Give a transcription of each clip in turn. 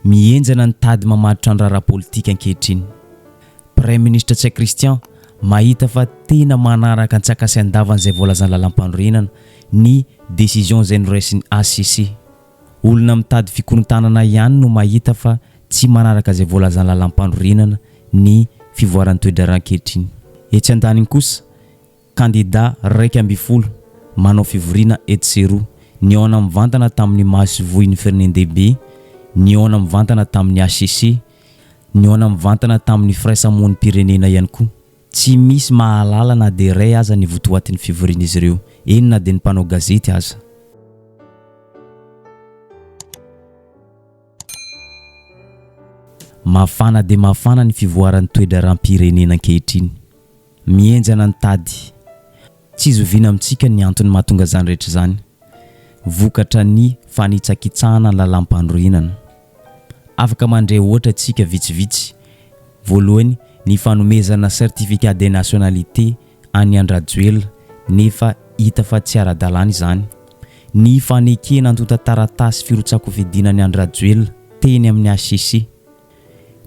Mihenjana ny tady mamatotra ny raharaha politika ankehitriny. Praiminisitra Ntsay Christian mahita fa tena manaraka antsaka sy andavany izay voalazan'ny lalampanorenana ny décision izay noraisin'ny HCC. Olona mitady fikorontanana ihany no mahita fa tsy manaraka izay voalazan'ny lalampanorenana ny fivoaran'ny toe-draharaha ankehitriny. Etsy andaniny kosa, Kandida 11 manao fivoriana etsy sy eroa. Nihaona mivantana tamin'ny masoivohin'ny firenen-dehibe, nihaona mivantana tamin'ny hcc, nihaona mivantana tamin'ny firaisamonim-pirenena ihany koa. Tsy misy mahalala na dia iray aza ny votoatin'ny fivorian'izy ireo, eny na dia ny mpanao gazety aza. Mafana dia mafana ny fivoaran'ny toe-draharaham-pirenena ankehitriny. Mihenjana ny tady. Tsy zoviana amintsika ny antony mahatonga izany rehetra izany. Vokatra ny fanitsakitsahana ny lalàmpanorenana. Afaka mandre ohatra isika vitsivitsy. Voalohany, ny fanomezana certificat de nationalité an'i Andry Rajoelina nefa hita fa tsy ara-dalàna izany. Ny fanekena antontan-taratasy firotsahan-kofidina an'i Andry Rajoelina teny amin'ny hcc.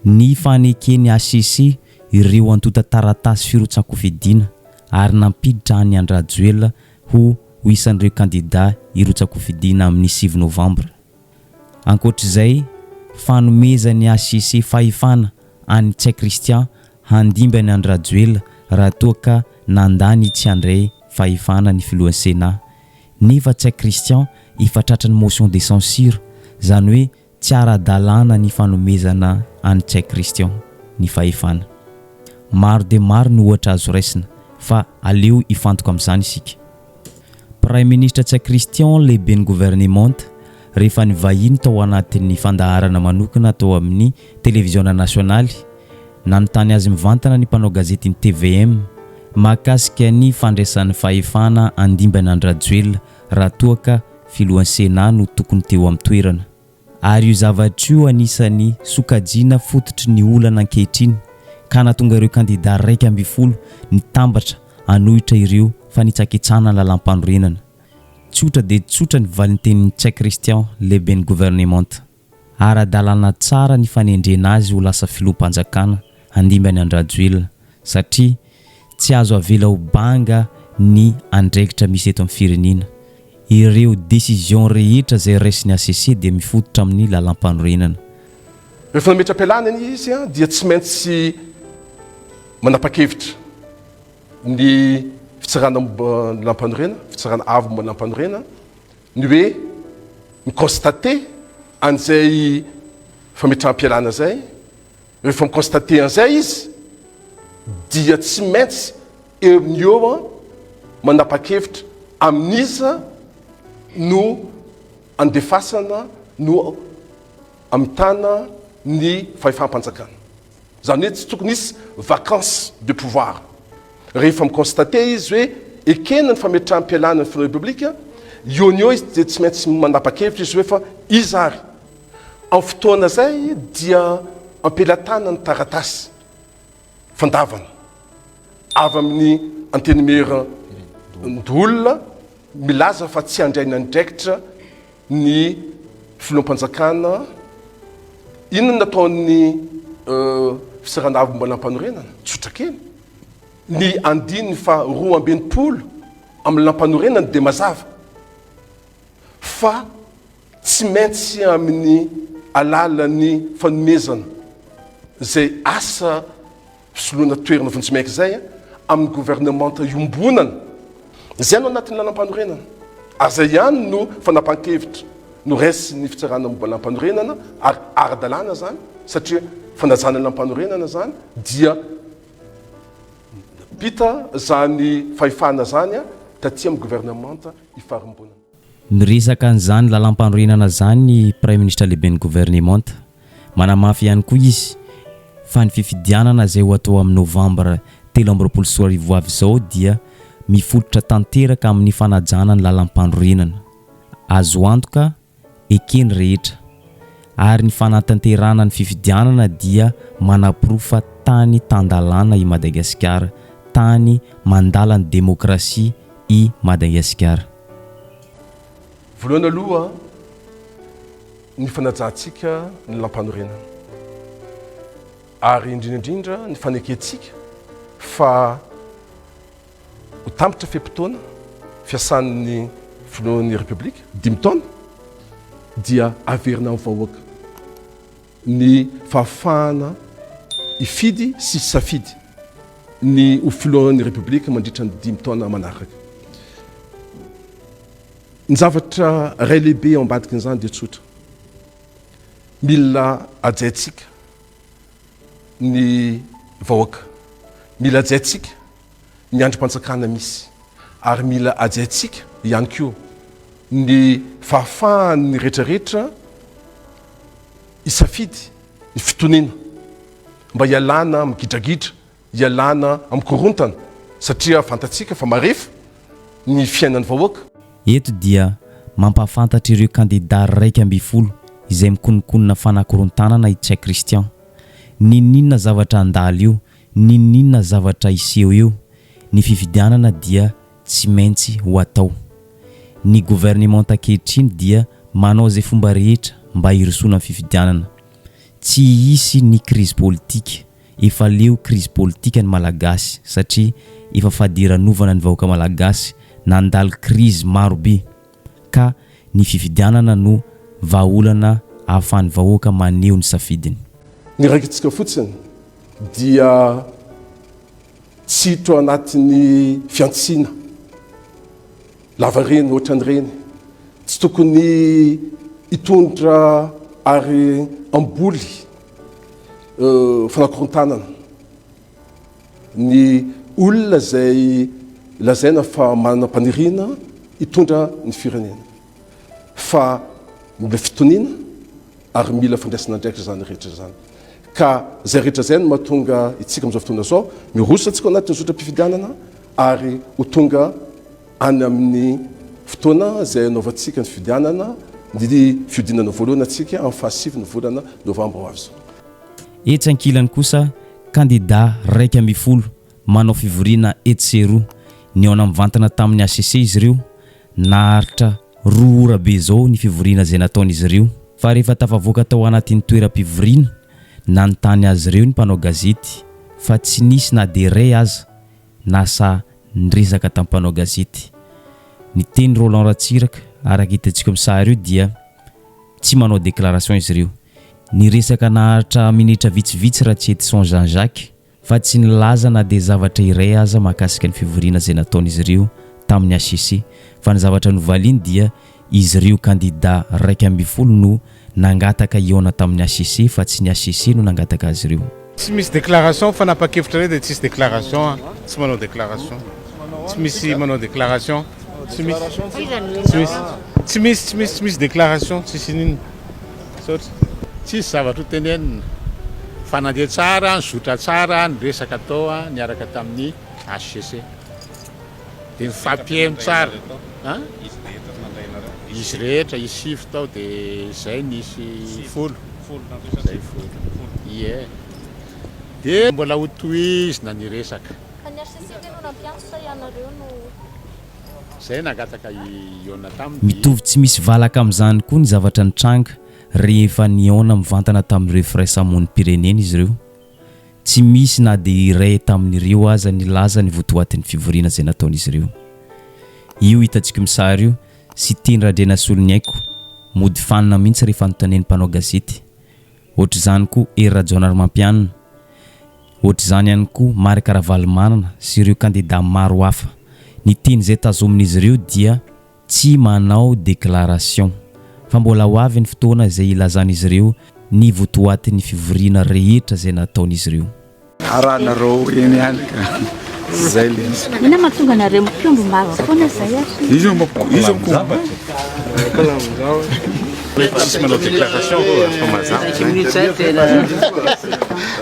Ny faneken'ny hcc ireo antontan-taratasy firotsahan-kofidina ary nampiditra an'i Andry Rajoelina ho ho isan'ireo kandida hirotsa-kofidina amin'ny sivy novambra. Ankoatr'izay, fanomezan'ny hcc fahefana an'i Ntsay Christian handimby an'i Andry Rajoelina raha toa ka nandà ny tsy handray fahefana ny filohan'ny Sénat. Nefa Ntsay Christian efa tratran'ny motion de censure, izany hoe Tsy ara-dalàna ny fanomezana an'i Ntsay Christian ny fahefana. Maro dia maro ny ohatra azo raisina fa aleo hifantoka amin'izany isika. Praiminisitra Ntsay Christian lehiben'ny governemanta rehefa nivahiny tao anatin'ny fandaharana manokana tao amin'ny televiziona nasionaly, nanontany azy mivantana ny mpanao gazetin'ny tvm mahakasika ny fandraisany fahefana handimby an'Andry Rajoelina raha toa ka filohan'ny Sénat no tokony teo amin'ny toerana. Ary io zavatra io anisan'ny sokajiana fototry ny olana ankehitriny ka nahatonga ireo kandida 11 nitambatra hanohitra ireo fanitsakitsahana ny lalàmpanorenana. Tsotra dia tsotra ny valintenin'i Ntsay Christian, lehiben'ny governemanta. Ara-dalàna tsara ny fanendrena azy ho lasa filoham-panjakana handimby an'i Andry Rajoelina satria tsy azo avela ho banga ny andraikitra misy eto amin'ny firenena. Ireo décisions rehetra izay raisin'ny hcc dia mifototra amin'ny lalàmpanorenana. Rehefa nametra-pialana anie izy dia tsy maintsy manapa-kevitra ny fitsarana momba ny lalàmpanorenana, fitsarana avo momba ny lalàmpanorenana, ny hoe mi-constater an'izay fametraham-pialana izay, rehefa mi-constater an'izay izy dia tsy maintsy eo amin'ny eo manapa-kevitra amin'iza no andefasana no amitana ny fahefam-panjakana. Izany hoe tsy tokony hisy vacance de pouvoir. Rehefa mi-constater izy hoe ekena ny fametraham-pialana ny filohan'ny Repoblika, eo no eo izy dia tsy maintsy manapa-kevitra izy hoe fa iza ary? Amin'ny fotoana izay dia am-pelatanana ny taratasy fandavana avy amin'ny Antenimierandoholona milaza fa tsy handray ny andraikitra ny filoham-panjakana, inona no nataon'ny Fitsarana Avo Momba ny Lalàmpanorenana? Tsotra kely. Ny andininy faha 62 amin'ny lalàmpanorenana dia mazava fa tsy maintsy amin'ny alalan'ny fanomezana izay asa Fisoloana toerana vonjimaika izay amin'ny governemanta iombonana. Izay no anatin'ny lalàmpanorenana. Ary izay ihany no fanapahan-kevitra noraisin'ny fitsarana momba ny lalàmpanorenana ary ara-dalàna izany satria fanajana ny lalàmpanorenana izany dia nampita izany fahefana izany taty amin'ny governemanta ifarimbonana. Miresaka an'izany lalàmpanorenana izany ny Praiminisitra lehiben'ny governemanta. Manamafy ihany koa izy fa ny fifidianana izay ho atao amin'ny novambra 2023 ho avy izao dia mifototra tanteraka amin'ny fanajana ny lalàmpanorenana. Azo antoka ekeny rehetra. Ary ny fanatanterahana ny fifidianana dia manaporofo fa tany tan-dalàna i Madagasikara, tany mandala ny demokrasia i Madagasikara. Voalohany aloha, ny fanajantsika ny Lalàmpanorenana ary indrindra indrindra ny fanekentsika fa ho tampitra fe-potoana fiasan'ny filohan'ny Repoblika, dimy taona, dia averina amin'ny vahoaka ny fahafahana hifidy sy hisafidy ny ho filohan'ny Repoblika mandritra ny dimy taona manaraka. Ny zavatra iray lehibe ao ambadikin'izany dia tsotra, mila hajaintsika ny vahoaka, mila hajaintsika ny andrim-panjakana misy ary mila hajaintsika ihany koa ny fahafahan'ny rehetrarehetra hisafidy ny fitoniana mba hialana amin'ny gidragidra, hialana amin'ny korontana satria fantatsika fa marefo ny fiainan'ny vahoaka. Eto dia mampahafantatra ireo kandida 11 izay mikononkonona fanakorontanana i Ntsay Christian. N'inon'inona zavatra handalo eo, n'inon'inona zavatra hiseho eo, ny fifidianana dia tsy maintsy ho atao. Ny governemanta ankehitriny dia manao izay fomba rehetra mba hirosoana amin'ny fifidianana. Tsy hisy ny krizy politika, efa leo krizy politika ny Malagasy satria efa fadiranovana ny vahoaka Malagasy nandalo krizy maro be ka ny fifidianana no vahaolana ahafahan'ny vahoaka maneho ny safidiny. Ny raikitsika fotsiny dia tsy hiditra ao anatin'ny fihantsiana lavareny ohatran'ireny. Tsy tokony hitondra ary hamboly fanakorontanana ny olona izay lazaina fa manam-paniriana hitondra ny firenena fa mila fitoniana ary mila fandraisana andraikitra izany rehetra izany. Ka izay rehetra izay no mahatonga itsika amin'izao fotoana izao miroso antsika ao anatin'ny zotram-pifidianana ary ho tonga any amin'ny fotoana izay hanaovantsika ny fifidianana ny fihodinana voalohany antsika amin'ny fahasivy ny volana novambra ho avy izao. Etsy ankilany kosa, kandidà 11 manao fivoriana etsy sy eroa. Nihaona mivantana tamin'ny hcc izy ireo Naharitra roa ora be izao ny fivoriana izay nataon'izy ireo. Fa rehefa tafavoaka tao anatin'ny toeram-pivoriana, nanontany azy ireo ny mpanao gazety fa tsy nisy na dia iray aza nahasahy niresaka tamin'ny mpanao gazety. Ny teny Roland Ratsiraka, araka hitantsika amin'ny sary io dia tsy manao déclaration izy ireo. Niresaka naharitra minitra vitsivitsy Ratsietison Jean Jacques. fa tsy nilaza na dia zavatra iray aza mahakasika ny fivoriana izay nataon'izy ireo tamin'ny hcc, fa ny zavatra novaliany dia izy ireo kandida 11 no nangataka hihaona tamin'ny hcc fa tsy ny hcc no nangataka azy ireo. Tsy misy déclaration fanapakevitra indray dia tsisy déclaration an, tsy manao déclaration, tsy misy manao déclaration, tsy misy, tsy misy, tsy misy, tsy misy, tsy misy déclaration, tsisy inin. Misaotra. Tsisy zavatra ho tenenina fa nandeha tsara, nizotra tsara ny resaka tao niaraka tamin'ny hcc. Dia nifampihaino tsara. An? Izy rehetra, izy sivy tao dia izay nisy folo. Izay folo. Ie. Dia mbola ho tohizina ny resaka. Ka ny hcc ve no nampiantso sa ianareo no. Izay nangataka hihaona taminy dia. Mitovy tsy misy valaka amin'izany koa ny zavatra nitranga rehefa nihaona mivantana tamin'ireo firaisamonim-pirenena izy ireo. Tsy misy na dia iray tamin'ireo aza nilaza ny votoatin'ny fivoriana izay nataon'izy ireo. Io hitantsika misary io, Siteny Randrianasoloniaiko, mody fanina mihitsy rehefa anontanian'ny mpanao gazety. Ohatr'izany koa Hery Rajaonarimampianina. Ohatr'izany ihany koa Marc Ravalomanana sy ireo kandida maro hafa. Ny teny izay tazomin'izy ireo dia tsy manao déclaration. Fa mbola ho avy ny fotoana izay hilazan'izy ireo ny votoatin'ny fivoriana rehetra izay nataon'izy ireo. Arahanareo eny ihany ka. Zay le izy. Inona mahatonga anareo mikombom-bava foana zay ary? Izy izy mikombom-bava. Tsisy manao déclaration aloha fa mazava zay.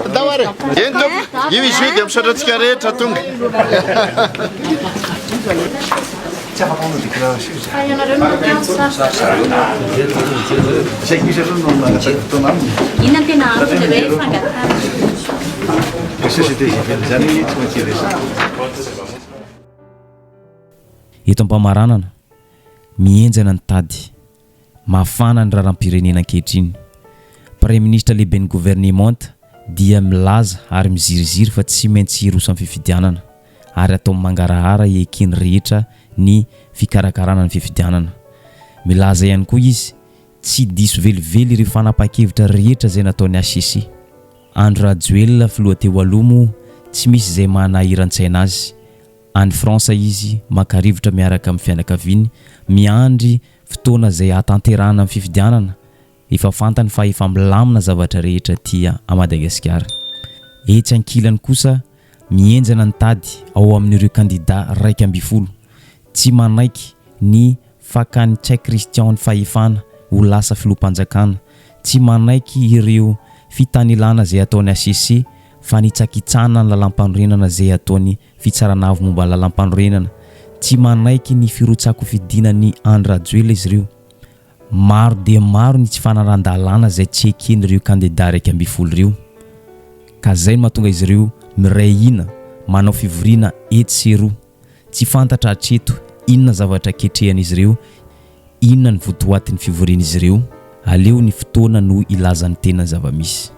Andao ary e! Eny tompoko, io izy io dia misaotra antsika rehetra tonga. Tsy afaka manao déclaration izy. Fa ianareo no mampiantso sa? Tsy haiko izy aloha no nangataka fotoana aminy. Inona no tena antony hoe fangatahana? Ny société civile izany tsy maintsy hiresaka. Eto am-pamaranana, mihenjana ny tady. Mafana ny raharaham-pirenena ankehitriny. Praiminisitra lehiben'ny governemanta dia milaza ary miziriziry fa tsy maintsy hiroso amin'ny fifidianana ary atao mangarahara eken'ny rehetra ny fikarakarana ny fifidianana. Milaza ihany koa izy tsy diso velively ireo fanapahan-kevitra rehetra izay nataon'ny hcc. Andry Rajoelina filoha teo aloha moa tsy misy izay manahiran-tsaina azy. Any France izy maka rivotra miaraka amin'ny fianakaviany miandry fotoana izay hahatanterahana ny fifidianana, efa fantany fa efa milamina zavatra rehetra aty à Madagasikara. Etsy ankilany kosa mihenjana ny tady ao amin'ireo kandida 11 tsy manaiky ny fakan'i Ntsay Christian ny fahefana ho lasa filoham-panjakana, tsy manaiky ireo fitanilana izay ataon'ny hcc, fanitsakitsahana ny lalàmpanorenana izay ataon'ny Fitsarana Avo momba ny Lalàmpanorenana, tsy manaiky ny firotsahan-kofidina an'i Andry Rajoelina izy ireo. Maro dia maro ny tsy fanarahan-dalàna izay tsy eken'ireo kandidà 11 ireo, ka izay no mahatonga izy ireo miray hina manao fivoriana etsy sy eroa. Tsy fantatra hatreto inona zavatra ketrehan'izy ireo, inona ny votoatin'ny fivorian'izy ireo, aleo ny fotoana no hilaza ny tena zava-misy.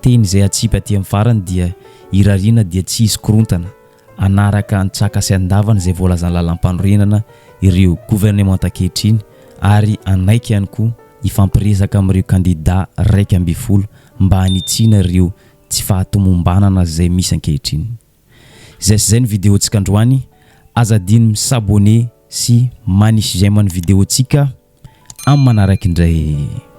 Teny izay atsipy aty amin'ny farany dia irariana dia tsy hisy korontana, hanaraka antsaka sy andavany izay voalazan'ny lalàmpanorenana ireo governemanta ankehitriny ary hanaiky ihany koa hifampiresaka amin'ireo kandida 11 mba hanitsiana ireo tsy fahatomombanana izay misy ankehitriny. Izay sy izay ny vidéo tsika androany, aza adino mi s'abonner sy manisy j'aime ny vidéo tsika amin'ny manaraka indray.